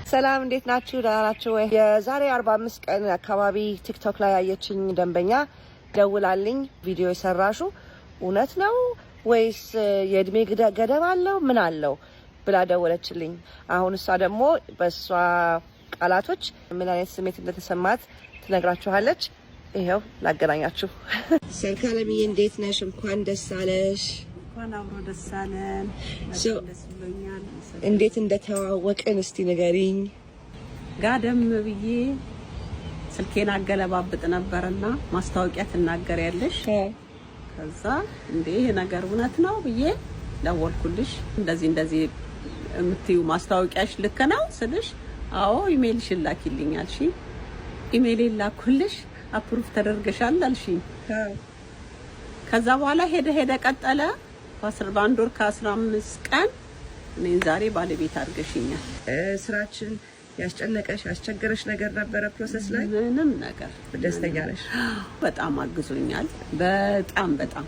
ሰላም፣ እንዴት ናችሁ? ደህና ናችሁ ወይ? የዛሬ 45 ቀን አካባቢ ቲክቶክ ላይ ያየችኝ ደንበኛ ደውላልኝ ቪዲዮ የሰራሹ እውነት ነው ወይስ የእድሜ ገደብ አለው፣ ምን አለው ብላ ደወለችልኝ። አሁን እሷ ደግሞ በእሷ ቃላቶች ምን አይነት ስሜት እንደተሰማት ትነግራችኋለች። ይኸው ላገናኛችሁ። ሰርካለምዬ፣ እንዴት ነሽ? እንኳን ደስ አለሽ። እንኳን አብሮ ደስ አለን። ደስ ብሎኛል። እንዴት እንደተዋወቅን እስቲ ንገሪኝ። ጋደም ብዬ ስልኬን አገለባብጥ ነበርና ማስታወቂያ ትናገሪያለሽ። ከዛ እንዴ፣ ይሄ ነገር እውነት ነው ብዬ ደወልኩልሽ። እንደዚህ እንደዚህ የምትዩ ማስታወቂያሽ ልክ ነው ስልሽ፣ አዎ ኢሜይልሽን ላኪልኝ አልሽኝ። ኢሜይሌን ላኩልሽ። Approve ተደርገሻል አልሽኝ። ከዛ በኋላ ሄደ ሄደ ቀጠለ። በ1 ወር ከ15 ቀን እኔን ዛሬ ባለቤት አድርገሽኛል። ስራችን ያስጨነቀሽ ያስቸገረሽ ነገር ነበረ process ላይ? ምንም ነገር። ደስተኛ ነሽ? በጣም አግዞኛል። በጣም በጣም።